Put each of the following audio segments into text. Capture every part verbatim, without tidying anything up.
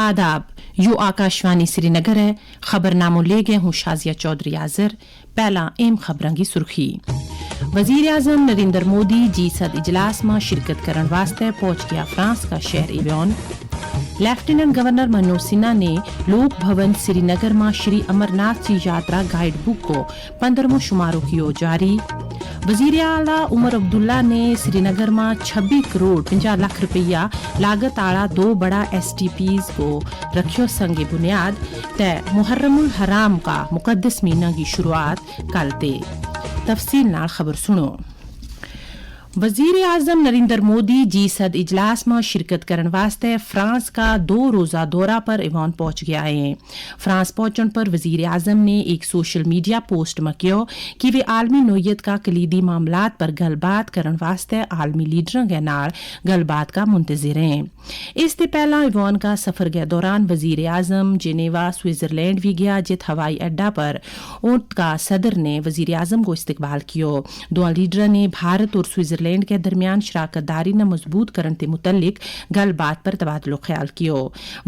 آداب، یوہ آکاشوانی سری نگر ہے۔ خبرنامو لے گئے ہوں شازیہ چوہدری حاضر۔ پہلاں اہم خبراں کی سرخی۔ وزیر اعظم نریندر مودی جی سد اجلاس ما شرکت کرن واسطے پہنچ گیا فرانس کا شہر ایوان۔ لیفٹیننٹ گورنر منوج سنہا نے لوک بھون سری نگر ما شری امر ناتھ جی یاترا گائیڈ بک کو پندرہمو شمارو کیو جاری۔ وزیر اعلیٰ عمر عبداللہ نے سری نگر ما چھبی کروڑ پنجاہ لکھ روپیہ لاگت آڑا دو بڑا ایس ٹی پیز کو رکھیو سنگ بنیاد۔ تے محرم الحرام کا مقدس مہینہ کی شروعات کل تے۔ تفصیل نال خبر سنو۔ وزیر اعظم نریندر مودی جی سد اجلاس ما شرکت کرن واسطے فرانس کا دو روزہ دورہ پر ایوان پہنچ گیا ہے۔ فرانس پہنچن پر وزیر اعظم نے ایک سوشل میڈیا پوسٹ ما کہیو کہ ویہ عالمی نوعیت کا کلیدی معاملات پر گل بات کرن واسطے عالمی لیڈراں کے نال گل بات کا منتظر ہیں۔ اس تے پہلاں ایوان کا سفر کے دوران وزیر اعظم جنیوا سوئٹزرلینڈ وی گیا جت ہوائی اڈا پر ات کا صدر نے وزیر اعظم کو استقبال کیو۔ دواں لیڈراں نے بھارت اور سوئٹزرلینڈ کے درمیان شراکت داری نا مضبوط کرن تے متعلق گل بات پر تبادلو خیال کیو۔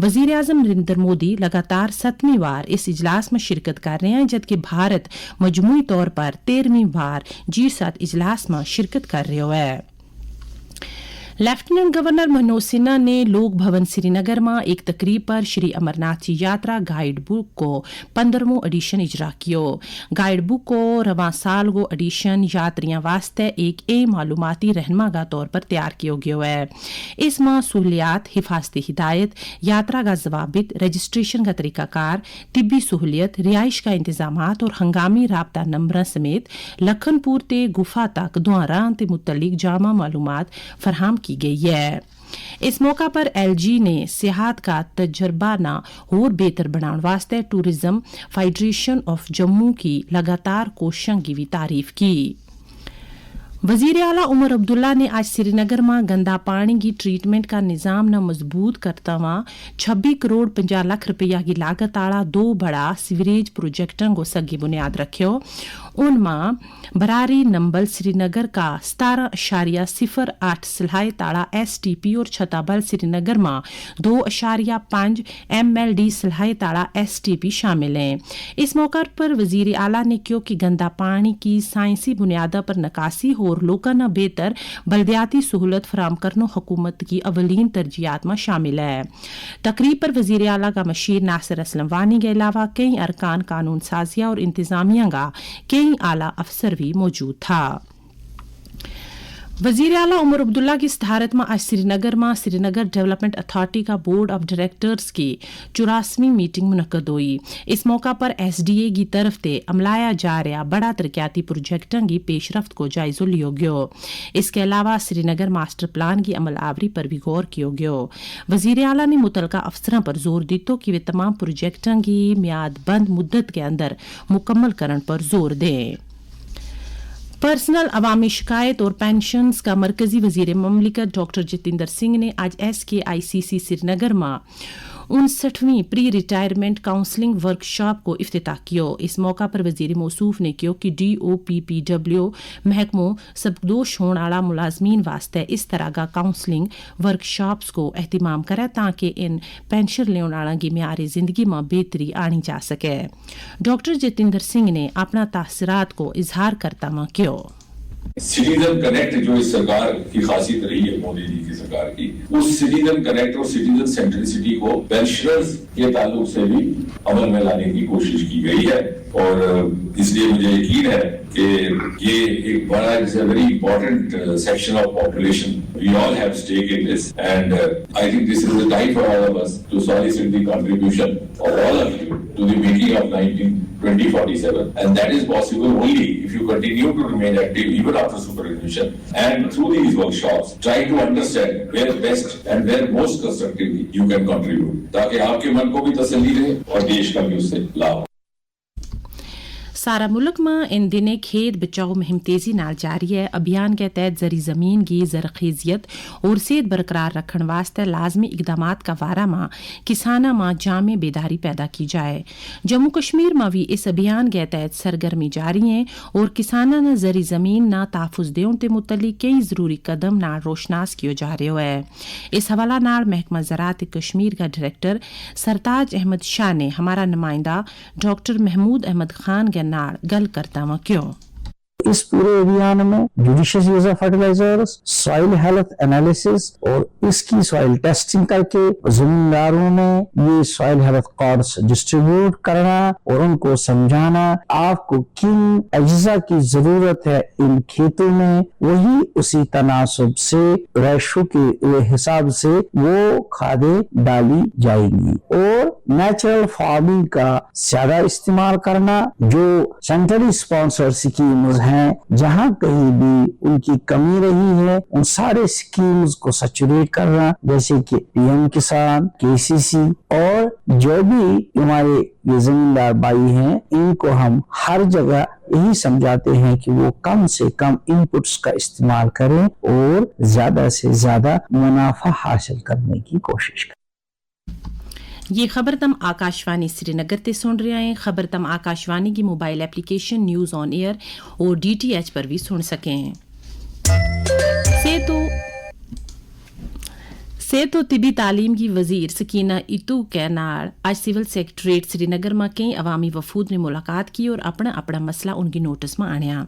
وزیر اعظم نریندر مودی لگاتار ستمی وار اس اجلاس ما شرکت کر رہے ہیں جد کہ بھارت مجموعی طور پر تیرہویں وار جی سات اجلاس ما شرکت کر رہیو ہے۔ لیفٹیننٹ گورنر منوج سنہا نے لوک بھون سری نگر ما ایک تقریب پر شری امر ناتھ جی یاترا گائیڈ بک کو پندرہمو ایڈیشن اجرا کیو۔ گائیڈ بک کو رواں سال کو ایڈیشن یاتریاں واسطے ایک اہم معلوماتی رہنما کا طور پر تیار کیو گیو ہے۔ اس ما سہولیات، حفاظتی ہدایت، یاترا کا ضوابط، رجسٹریشن کا طریقہ کار، طبی سہولیت، رہائش کا انتظامات اور ہنگامی رابطہ نمبراں سمیت لکھن پور تے گفا تک دواں راہ تے متعلق جامع معلومات فراہم کی گئی ہے۔ اس موقع پر ایل جی نے صحت کا تجربہ نا ہور بہتر بنان واسطے ٹورزم فیڈریشن آف جموں کی لگاتار کوششاں کی وی تعریف کی۔ وزیر اعلیٰ عمر عبداللہ نے آج سری نگر ما گندا پانی کی ٹریٹمنٹ کا نظام نا مضبوط کرتا واں چھبی کروڑ پنجاہ لکھ روپیہ کی لاگت آڑا دو بڑا سیوریج پروجیکٹاں کو سگی بنیاد رکھیو۔ ان ما براری نمبل سری نگر کا ستارہ اشاریہ صفر آٹھ سلہائے تاڑا ایس ٹی پی اور چھتابل سری نگر ما دو اشاریہ پنج ایم ایل ڈی سلہائے تاڑا ایس ٹی پی شامل ہیں۔ اس موقع پر وزیر اعلیٰ نے کہیو کہ گندا پانی کی سائنسی بنیاداں پر نکاسی ہور لوکاں نا بہتر بلدیاتی سہولت فراہم کرنو حکومت کی اولین ترجیحات ما شامل ہے۔ تقریب پر وزیر اعلیٰ کا مشیر ناصر اسلم وانی کے علاوہ کئی ارکان قانون سازیہ اور انتظامیہ کا کئی اعلیٰ افسر وی موجود تھا۔ وزیر اعلیٰ عمر عبداللہ کی صدارت ما آج سری نگر ما سری نگر ڈیولپمنٹ اتھارٹی کا بورڈ آف ڈائریکٹرز کی چوراسویں میٹنگ منعقد ہوئی۔ اس موقع پر ایس ڈی اے کی طرف تے عملایا جا رہیا بڑا ترقیاتی پروجیکٹاں کی پیش رفت کو جائزو لیو گیو۔ اس کے علاوہ سری نگر ماسٹر پلان کی عمل آوری پر وی غور کیو گیو۔ وزیر اعلیٰ نے متعلقہ افسراں پر زور دیتو کہ ویہ تمام پروجیکٹاں کی میعاد بند مدت کے اندر مکمل کرن پر زور دیں۔ پرسنل عوامی شکایت اور پینشنز کا مرکزی وزیر مملکت ڈاکٹر جتیندر سنگھ نے آج ایس کے آئی سی سی سری نگر ما انسٹھویں پری ریٹائرمنٹ کاؤنسلنگ ورک شاپ کو افتتاح کیو۔ اس موقع پر وزیر موصوف نے کہیو کہ ڈی او پی پی ڈبلیو محکمو سبکدوش ہون آڑا ملازمین واسطے اس طرح کا کاؤنسلنگ ورک شاپس کو اہتمام کرے تاکہ ان پینشن لیون آڑاں کی معیار زندگی ما بہتری آنی جا سکے۔ ڈاکٹر جتیندر سنگھ نے اپنا تاثرات کو اظہار کرتا ما کہیو۔ سٹیزن کنیکٹ جو اس سرکار کی خاصیت رہی ہے مودی جی کی سرکار کی، اس سٹیزن کنیکٹ اور سٹیزن سینٹریسٹی کو پینشنرز کے تعلق سے بھی عمل میں لانے کی کوشش کی گئی ہے۔ اور اس لیے مجھے یقین ہے کہ یہ ایک بڑا، اٹس اے ویری امپورٹنٹ سیکشن آف پاپولیشن۔ وی آل ہیو اسٹیک ان دس اینڈ آئی تھنک دس از اے ٹائم فار آل آف اس ٹو سالیسٹ دی کنٹریبیوشن آف آل آف یو ٹو دی میکنگ آف نائنٹین ٹوئنٹی فورٹی سیون اینڈ دیٹ از پاسبل اونلی اف یو کنٹینیو ٹو ریمین ایکٹیو ایون آفٹر سپر ایڈمیشن اینڈ تھرو دیز ورک شاپس ٹرائی ٹو انڈرسٹینڈ ویئر بیسٹ اینڈ ویئر موسٹ کنسٹرکٹیولی یو کین کنٹریبیوٹ تاکہ آپ کے من کو بھی تسلی رہے اور دیش کا بھی اس سے لاپ ہو۔ سارا ملک ما ان دنیں کھیت بچاؤ مہم تیزی نال جاری ہے۔ ابھیان کے تحت زرعی زمین کی زرخیزیت اور صحت برقرار رکھن واسطے لازمی اقدامات کا وارا ما کساناں ما جامع بیداری پیدا کی جائے۔ جموں کشمیر ما وی اس ابھیان کے تحت سرگرمی جاری ہیں اور کساناں نا زرعی زمین نا تحفظ دیون تے متعلق کئی ضروری قدم نال روشناس کیو جا رہیو ہے۔ اس حوالہ نال محکمہ زراعت کشمیر کا ڈائریکٹر سرتاج احمد شاہ نے ہمارا نمائندہ ڈاکٹر محمود احمد خان کے نال گل کرتا واں کیوں۔ اس پورے ابھیان میں جوڈیشس یوز آف فرٹیلائزرز، سوائل ہیلتھ انالیسس اور اس کی سوائل ٹیسٹنگ کر کے زمینداروں میں یہ سوائل ہیلتھ کارڈز ڈسٹریبیوٹ کرنا اور ان کو سمجھانا آپ کو کن اجزا کی ضرورت ہے ان کھیتوں میں، وہی اسی تناسب سے ریشو کے حساب سے وہ کھادیں ڈالی جائیں گی اور نیچرل فارمنگ کا زیادہ استعمال کرنا، جو سینٹرلی اسپانسر سکیمز ہیں جہاں کہیں بھی ان کی کمی رہی ہے ان سارے سکیمز کو سیچوریٹ کرنا، جیسے کہ پی ایم کسان، کے سی سی، اور جو بھی ہمارے یہ زمیندار بھائی ہیں ان کو ہم ہر جگہ یہی سمجھاتے ہیں کہ وہ کم سے کم ان پٹس کا استعمال کریں اور زیادہ سے زیادہ منافع حاصل کرنے کی کوشش کریں۔ یہ خبر تم آکاشوانی سری نگر تے سن رہیا ہیں۔ خبر تم آکاشوانی کی موبائل ایپلیکیشن نیوز آن ایئر اور ڈی ٹی ایچ پر بھی سن سکیں۔ صحت و صحت و طبی تعلیم کی وزیر سکینہ اتو کے نال آج سول سیکرٹریٹ سری نگر ما کئی عوامی وفود نے ملاقات کی اور اپنا اپنا مسئلہ ان کی نوٹس ما آنیا۔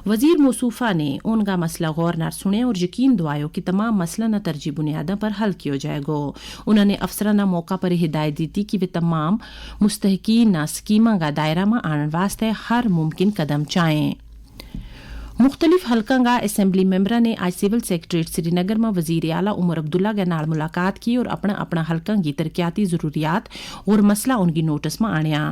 وزیر موصوفہ نے ان کا مسئلہ غور نال سنیا اور یقین دعایو کہ تمام مسئلہ نا ترجیح بنیاداں پر حل کیو جائے گو۔ انہوں نے افسراں نا موقع پر ہدایت دیتی کہ وہ تمام مستحقین نا سکیماں کا دائرہ ما آنن واسطے ہر ممکن قدم چاہیں۔ مختلف حلقاں کا اسمبلی ممبراں نے آج سول سیکرٹریٹ سری نگر ما وزیر اعلیٰ عمر عبداللہ کے نال ملاقات کی اور اپنا اپنا حلقاں کی ترقیاتی ضروریات اور مسئلہ ان کی نوٹس ما آنیا۔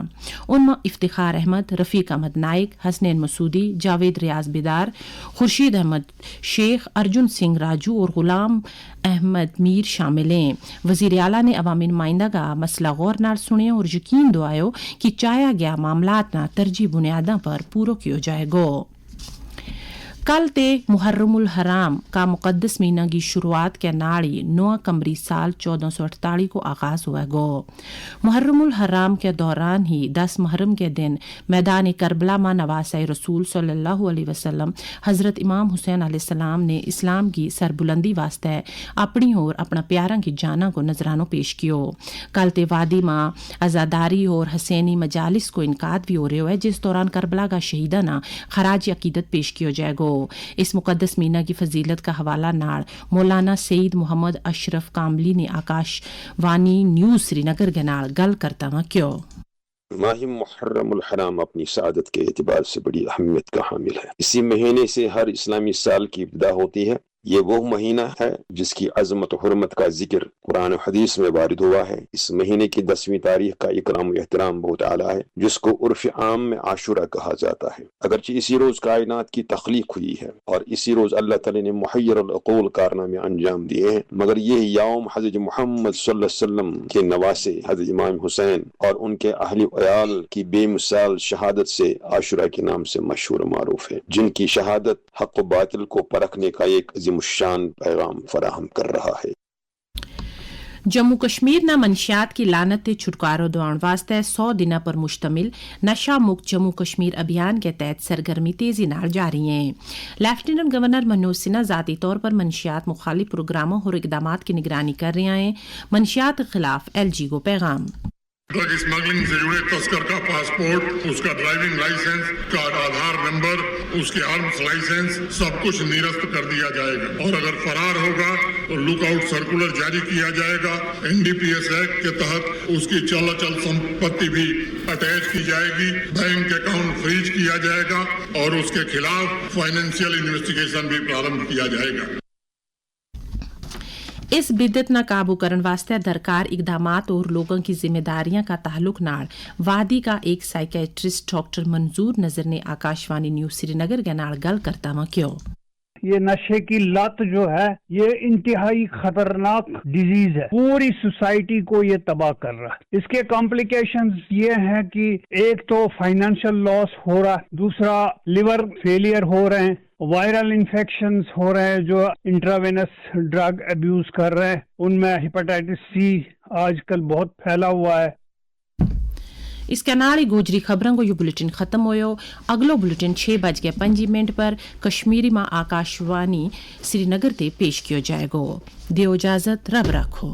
ان ما افتخار احمد، رفیق احمد نائک، حسنین مسودی، جاوید ریاض بیدار، خورشید احمد شیخ، ارجن سنگھ راجو اور غلام احمد میر شامل ہیں۔ وزیر اعلیٰ نے عوامی نمائندہ کا مسئلہ غور نال سنیا اور یقین دعایو کہ چاہیا گیا معاملات نا ترجیح بنیاداں پر پورو کیو جائے گو۔ کل تے محرم الحرام کا مقدس مہینہ کی شروعات کے نال ہی نواں قمری سال چودہ سو اٹھتالیس کو آغاز ہوئے گو۔ محرم الحرام کے دوران ہی دس محرم کے دن میدان کربلا ما نواسہ رسول صلی اللہ علیہ وسلم حضرت امام حسین علیہ السلام نے اسلام کی سربلندی واسطے اپنی اور اپنا پیاراں کی جاناں کو نذرانو پیش کیو۔ کل تے وادی ما عزاداری اور حسینی مجالس کو انعقاد بھی ہو رہیو ہے، جس دوران کربلا کا شہیداں نا خراج عقیدت پیش کیو جائے گو۔ اس مقدس مہینہ کی فضیلت کا حوالہ نال مولانا سعید محمد اشرف کاملی نے آکاش وانی نیوز سری نگر کے نال گل کرتا واں کیو۔ ماہ محرم الحرام اپنی سعادت کے اعتبار سے بڑی اہمیت کا حامل ہے۔ اسی مہینے سے ہر اسلامی سال کی ابتدا ہوتی ہے۔ یہ وہ مہینہ ہے جس کی عظمت و حرمت کا ذکر قرآن و حدیث میں وارد ہوا ہے۔ اس مہینے کی دسویں تاریخ کا اکرام و احترام بہت اعلیٰ ہے، جس کو عرف عام میں عاشورہ کہا جاتا ہے۔ اگرچہ اسی روز کائنات کی تخلیق ہوئی ہے اور اسی روز اللہ تعالیٰ نے محیر العقول کارنامے انجام دیے ہیں، مگر یہ یوم حضرت محمد صلی اللہ علیہ وسلم کے نواسے حضرت امام حسین اور ان کے اہل و عیال کی بے مثال شہادت سے عاشورہ کے نام سے مشہور و معروف ہے، جن کی شہادت حق و باطل کو پرکھنے کا ایک عظیم الشان پیغام فراہم کر رہا ہے۔ جموں کشمیر نا منشیات کی لعنت تے چھٹکارو دواؤن واسطے سو دناں پر مشتمل نشہ مکت جموں کشمیر ابھیان کے تحت سرگرمی تیزی نال جاری ہیں۔ لیفٹیننٹ گورنر منوج سنہا ذاتی طور پر منشیات مخالف پروگراموں اور اقدامات کی نگرانی کر رہیا ہیں۔ منشیات کے خلاف ایل جی کو پیغام۔ ڈرگ اسمگلنگ سے جڑے تسکر کا پاسپورٹ، اس کا ڈرائیونگ لائسنس، کارڈ آدھار نمبر، اس کے آرمز لائسنس، سب کچھ نرست کر دیا جائے گا اور اگر فرار ہوگا تو لک آؤٹ سرکولر جاری کیا جائے گا۔ این ڈی پی ایس ایکٹ کے تحت اس کی چل اچل سمپتی بھی اٹیچ کی جائے گی، بینک اکاؤنٹ فریج کیا جائے گا اور اس کے خلاف فائنینشل انویسٹیگیشن بھی پرارمب کیا جائے گا۔ اس بدعت نا قابو کرن واسطے درکار اقدامات اور لوگاں کی ذمہ داریاں کا تعلق نال وادی کا ایک سائیکیٹرسٹ ڈاکٹر منظور نظر نے آکاشوانی نیوز سری نگر کے نال گل کرتا واں کہیو۔ یہ نشے کی لت جو ہے، یہ انتہائی خطرناک ڈیزیز ہے، پوری سوسائٹی کو یہ تباہ کر رہا ہے۔ اس کے کمپلیکیشنز یہ ہیں کہ ایک تو فائنانشل لاس ہو رہا ہے، دوسرا لیور فیلئر ہو رہے ہیں، وائرل انفیکشنز ہو رہے ہیں، جو انٹراوینس ڈرگ ابیوز کر رہے ہیں، ان میں ہیپاٹائٹس سی آج کل بہت پھیلا ہوا ہے۔ اس کے نال ہی گوجری خبراں کو یوہ بلٹن ختم ہویو۔ اگلو بلٹن چھ بج کے پنجی منٹ پر کشمیری ما آکاشوانی سری نگر تے پیش کیو جائے گو۔ دیو اجازت، رب رکھو۔